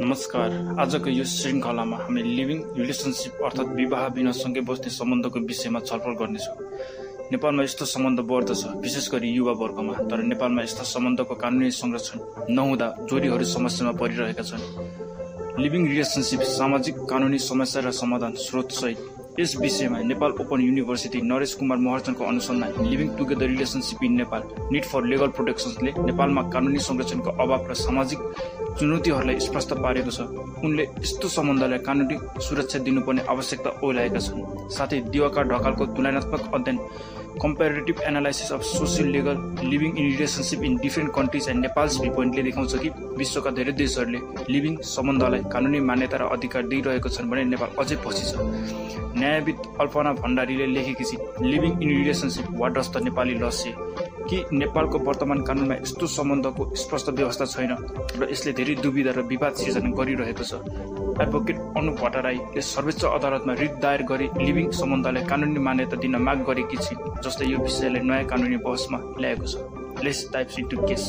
नमस्कार। आजको यो श्रृङ्खलामा हामी लिभिङ रिलेसनसिप अर्थात् विवाह बिना सँगै बस्ने सम्बन्धको विषयमा छलफल गर्नेछौँ। नेपालमा यस्तो सम्बन्ध बढ्दछ, विशेष गरी युवा वर्गमा। तर नेपालमा यस्ता सम्बन्धको कानुनी संरक्षण नहुँदा जोडीहरू समस्यामा परिरहेका छन्। लिभिङ रिलेसनसिप सामाजिक कानुनी समस्या र समाधान स्रोतसहित यस विषयमा नेपाल ओपन युनिभर्सिटी नरेश कुमार महर्जनको अनुसन्धान living together relationship in Nepal need for legal प्रोटेक्सन्सले नेपालमा कानुनी संरक्षणको अभाव र सामाजिक चुनौतीहरूलाई स्पष्ट पारेको छ। उनले यस्तो सम्बन्धलाई कानुनी सुरक्षा दिनुपर्ने आवश्यकता ओर्याएका छन्। साथै दिवाकर ढकालको तुलनात्मक अध्ययन comparative analysis of social legal living in relationship in different countries and Nepal's view पोइन्टले देखाउँछ कि विश्वका धेरै देशहरूले लिभिङ सम्बन्धलाई कानुनी मान्यता र अधिकार दिइरहेको छन् भने नेपाल अझै पछि छ। न्यायविद अल्पना भण्डारीले लेखेकी छिन्, living in relationship what does the Nepali law say, कि नेपालको वर्तमान कानुनमा यस्तो सम्बन्धको स्पष्ट व्यवस्था छैन र यसले धेरै दुविधा र विवाद सिर्जना गरिरहेको छ। एडभोकेट अनुप भट्टराईले सर्वोच्च अदालतमा रिट दायर गरी लिभिङ सम्बन्धलाई कानुनी मान्यता दिन माग गरेकी छिन्, जसले यो विषयलाई नयाँ कानुनी बहसमा ल्याएको छ। Let's dive into case.